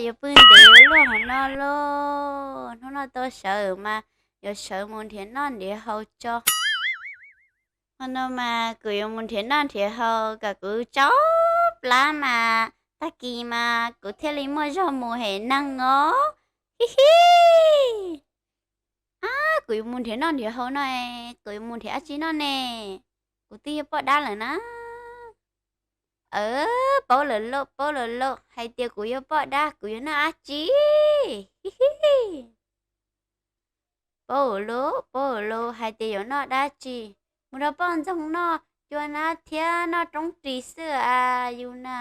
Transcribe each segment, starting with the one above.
Yuav pw ntev luaj hauv no lauj, hnub no tau sawv mas yuav sawv mus nrhiav noj nrhiav haus tso. Hmo no mas kuv yuav mus nrhiav noj nrhiav haus kom kuv tsau plab mas tag kis mas kuv thiaj li muaj zog mus hem neeg os. Hi hi. Ab, kuv yuav mus nrhiav noj nrhiav haus no, kuv yuav mus nrhiav dab tsi noj ne? Kuv twb yog poj dab lawm na. Paub lawm lauj, paub lawm lauj, hais tias kuv yog poj dab kuv yuav noj dab tsi? Hi hi. Paub lawm, paub lawm, hais tias yuav noj dab tsi? Mus nrog poj ntxoog noj cua nab thiab noj roob ris xwb as yus na.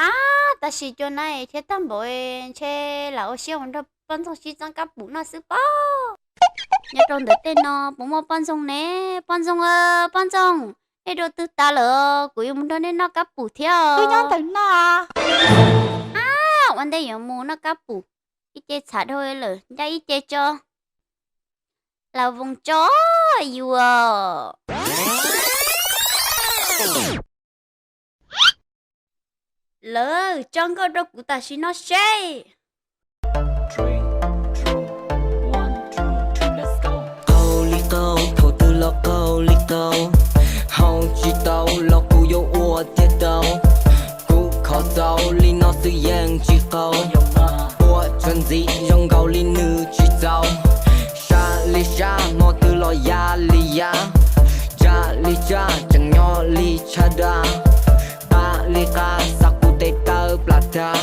Ab, tab sis cua nab thiab tag npaum ntshe lam ua siab mus nrog poj ntxoog sib txeeb kab pum noj xwb pob. Nyob rau ntawm tej no puas muaj poj ntxoog ne? Poj ntxoog, poj ntxoog, nej dua twg tas lawm? Kuv yuav mus nrog nej noj kab pum thiab os. Nyob ntawm no. Ab, ua ntej yuav mus noj kab pum, ib ce txhav dhau lawm, ncaj ib ce tso. Las voos tso yuav. Lawv tso nkauj rau kuv tam sim no seb. Qaug li qaug, thaum twg los qaug li qaug, haus tsis tau los kuv yuav ua tiag tau. Kuv kho tau li no xwb yeej tsis qaug, ua txuas ntxiv zoo nkaus li nws tsis txaus. Sab li sab, hmo twg los ya li ya, tsaj li tsaj, tseem nyob li tshaj daj. Qab li qab, xa kuv tes taw plas tag,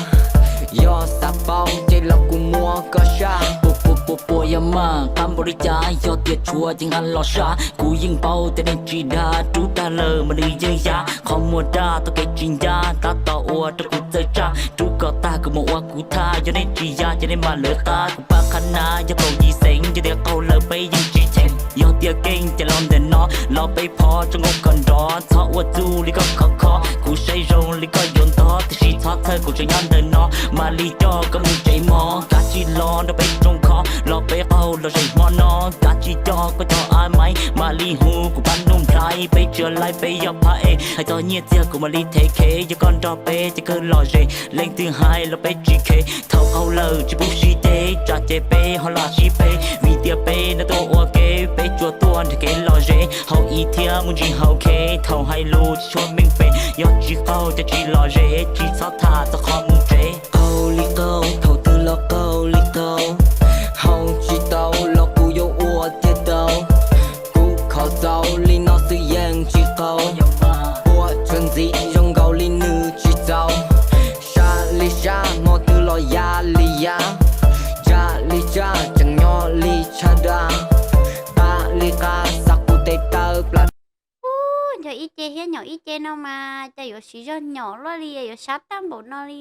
yog xav paub ces los kuv muab koj saj. Puas puas puas puas yog maj qab npaum li cas, yog tias tshuav ces nqa los saj. Kuv yeej paub tias nej tsis dag, rub tag lawm mas nws yeej ya. Qhov muag daj tau kev tsis ncaj, tab tom ua rau kuv txawj tsaj. Rub kom tag kuv mam ua kuv thaj, yog nej tsis ya ces nej mam lawv qab. Kuv pab qhab na yog kaum yim xeev, yog tias qaug lawm peb yeej tsis cheem. Yog tias keej ces los ntawm no, los peb phov tso nkauj kom nrov. Txhob ua txuj li koj khov kho, kuv saib zoo li koj yuav ntog, tiam sis txhob txhawj kuv tseem nyob ntawm no. Mam li coj koj mus tsev mog, kav tsij los nrog peb rooj kho, los peb qaug los zem hmo no. Kav tsij coj koj cov a maiv, mam li hu kuv pab Nuj Nplhaib, peb tsis laib peb yog phab ej. Hais txog nyiaj txiag kuv mam li thev khev, yog koj nrog peb ces kawg lom zem. Leej twg hais los peb tsis khev, thaum qaug lawm tsis pub sib ceg, tsam ces peb ho los sib peb. Vim tias peb no tuaj ua ke, peb tsuas tuaj nrhiav kev lom zem, haus ib thiab mus ntsis haus khev. Thaum hais lus tsis tshua meej pem, yog tsis qaug ces tsis lom zem, tsis txhob tham txog qhov mus tsev. Qaug li qaug, thaum twg los qaug li qaug, haus tsis tau los kuv yuav ua tiag tau. Kuv kho tau li no xwb yeej tsis qaug, ua txuas ntxiv zoo nkaus li nws tsis txaus. Sab li sab, hmo twg los ya li ya, tsaj li tsaj, tseem nyob li tshaj daj. Qab li qab, xa kuv tes taw plas. Ub, nco ib ce thiab nyaum ib ce no mas cas yuav siv zog nyaum luaj li, yuav sab tag npaum no li.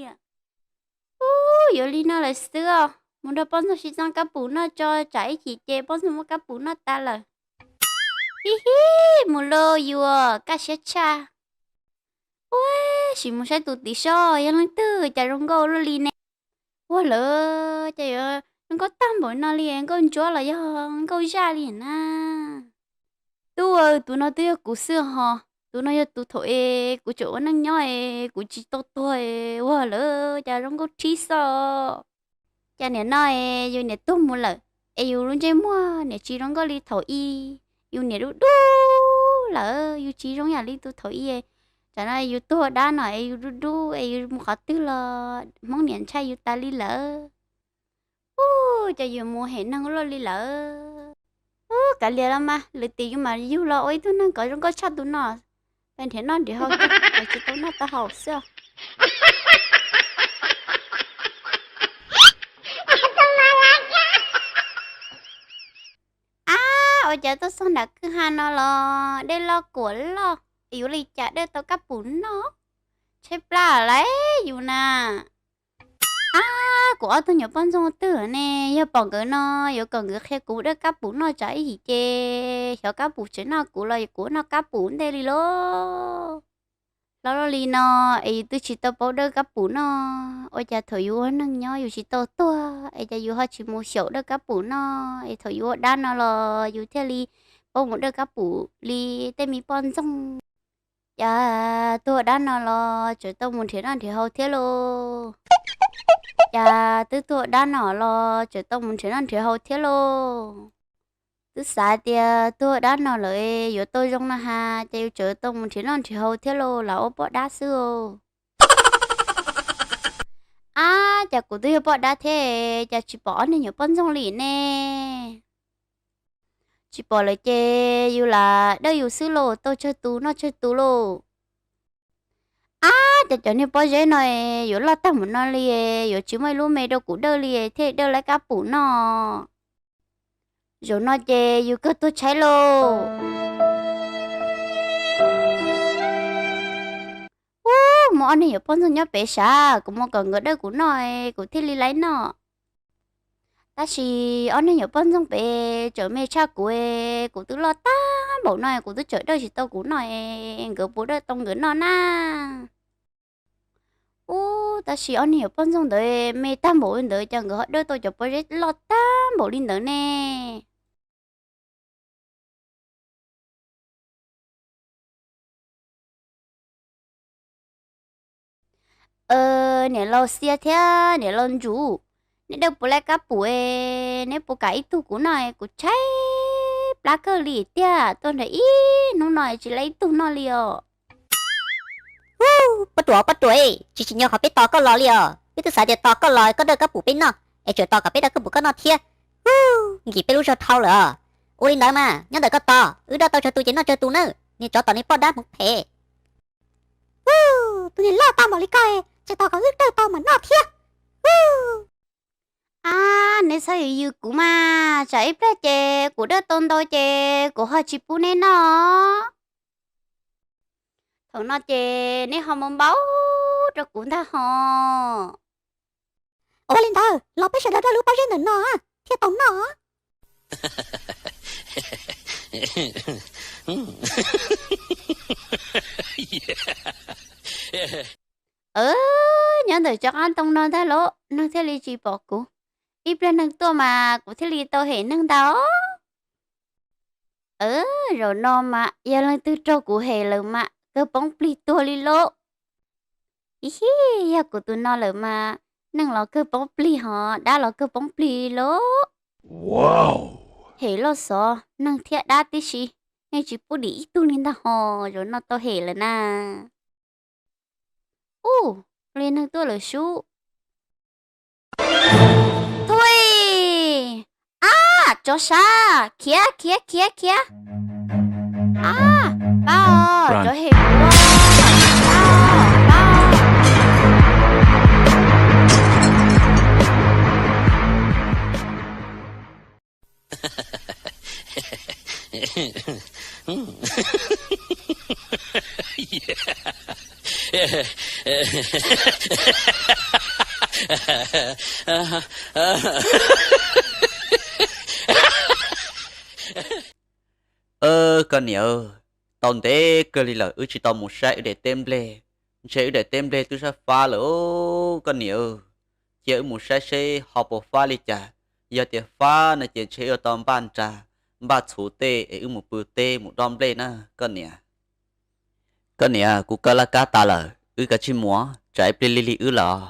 Ub, yuav li no lawm xwb os, mus nrog poj ntxoog sib txeeb kab pum noj tso, tsam ib chim ces poj ntxoog muab kab pum noj tas lawm. Hib hib, mus lauj yuav kaj siab tshaj. Ua, sim mus saib tus tim soj yog leej twg cas zoo nkauj luaj li ne. Ua lawm cas yuav zoo nkauj tag npaum no li, nkauj ntsuab los yog nkauj zaj li na. Tub, tus no twb yog kuv xwb hos, tus no yog tus thaum es kuv tseem ua neej nyob es kuv tsis tau tuag. Ua lawm cas zoo nkauj rhib xwb. Cas niam no es yus niam tuag mus lawm es yus lub ntsej muag niam tsis zoo nkauj li thaum ub, yus niam dub dub lawm, yus tsis zoo yam li tus thaum ub. Tsam no yus tuag dab no es yus dub dub es yus mus qhov twg los Hmoob niam ntshai yus tas li lawm. Ub, cas yus mus hem neeg luaj li lawm. Ub, kav liam los mas, lwm tim yus mam yug los ua ib tug neeg kom zoo nkauj tshaj tus no. Peb nrhiav noj nrhiav haus, tsis tau noj tau haus xwb. Ab, ua cas tuaj txog nram kwj ha no los dej loj kuam loj, yuav li cas dej tau kab pum noj? Tshaib plab lawm yus na. Ab, kuv ob tug nyuam poj ntxoog twg ne, yog pom nkawd no yuav kom nkawd qhia kuv dej kab pum noj, tsam ib chim ces xyov kab pum tseem noj kuv los kuv noj kab pum ntej li lauj. Hlob, luaj li no es yus twb tsis tau paub dej kab pum noj, ua cas thaum yus ua neeg nyob yus tsis tau tuag es cas yus ho tsis mus xyaum dej kab pum noj es thaum yus ua dab no los yus thiaj li paub mus dej kab pum li tej me poj ntxoog. Cas tuag dab no los tseem tau mus nrhiav noj nrhiav haus thiab lauj. Cas twb tuag dab no los tseem tau mus nrhiav noj nrhiav haus thiab lauj? Twb xav tias tuag dab no lawm yuav tau zoo no has, ces yus tseem tau mus nrhiav noj nrhiav haus thiab lauj, lam ua poj dab xwb. Ab, cas kuv twb yog poj dab thiab, cas tsis pom ob niag nyuam poj ntxoog li ne? Tsis pom lawm ces yus lam dawj yus xwb lauj, tau tsawg tus noj tsawg tus lauj. Ab, cas cov niag pob zeb no yuav loj tag mus no li, yuav tsis muaj ib lub me rau kuv dawj li thiaj dawj laib kab pum noj. Zaum no ces yus kawg tuag tshaib lauj. Ub, muaj ob niag nyuam poj ntxoog nyob pem sav, kuv mus kom nkawd dawj kuv noj, kuv thiaj li laib noj. Tab sis ob niag nyuam poj ntxoog pem tseem me tshaj kuv, kuv twb loj tag npaum no kuv twb tseem dawj tsis tau kuv noj, nkawd puas dawj tau nkawd noj na? Ub, tab sis ob niag nyuam poj ntxoog ntawd me tag npaum li ntawd, cas nkawd ho dawj tau cov pob zeb loj tag npaum li ntawd ne? Niam laus Xia thiab niam laus Ntsuv, neb dawj puas laib kab pum, neb puas kam ib tug kuv noj, kuv tshaib plab kawg li tiag, tuaj nrhiav ib hnub no tsis laib ib tug noj li os. Ub, poj ruam, poj ruam, tsis tsim nyog qhov peb tos koj los li os. Wb twb xav tias tos koj los koj dawj kab pum peb noj, es tseem tos kom peb dawj kab pum koj noj thiab. Ub, nkim peb lub zog dhau lawm os. Ua li ntawd mas nyob ntawm koj tos, wb dawj tau tsawg tus ces noj tsawg tus nawb, niag tsov tom niag poj dab hmoov phem. Ub, tus niag loj tag npaum li koj, tseem tos kom wb dawj tau mam noj thiab. Ab, neb txhob yws yws kuv mas, tsam ib pliag ces kuv dawj tau ntau ces kuv ho tsis pub neb noj. Thaum no ces neb ho mus npau rau kuv ntag hos. Ua li ntawd los peb sawv daws dawj lub pob zeb ntawm no thiaj tau noj. Nyob ntawm cov qab ntoo no ntag lauj, neeg thiaj li tsis pom kuv. Ib pliag neeg tuaj mas kuv thiaj li tau hem neeg ntag os. Zaum no mas yog leej twg raug kuv hem lawm mas kawg poob plig tuag li lauj. Ib, yog kuv tus no lawm mas neeg los kawg poob plig hos dab los kawg poob plig li lauj. Hem loj xov neeg thiab dab tib si, yeej tsis pub dim ib tug li ntag hos, zaum no tau hem lawm na. Ub, li neeg tuaj lawm sub. Thui, ab, tsov sav, khiav khiav khiav khiav. Ab, pab os, tsov hem kuv, pab os, pab os. Koj niam, tau ntev kawg li lawm wb tsis tau mus saib wb daim teb nplej. Ntshe wb daim teb nplej twb sab fab lawm os koj niam. Cia wb mus saib seb ho puas fab li cas. Yog tias fab no ces ntshe wb yuav tau npaj nra, npaj txhuv tej es wb mus pw teb mus dob nplej na koj niam. Koj niam, kuv kaw laj kab tas lawm, wb kav tsij mus, tsam ib pliag lig lig wb lawm.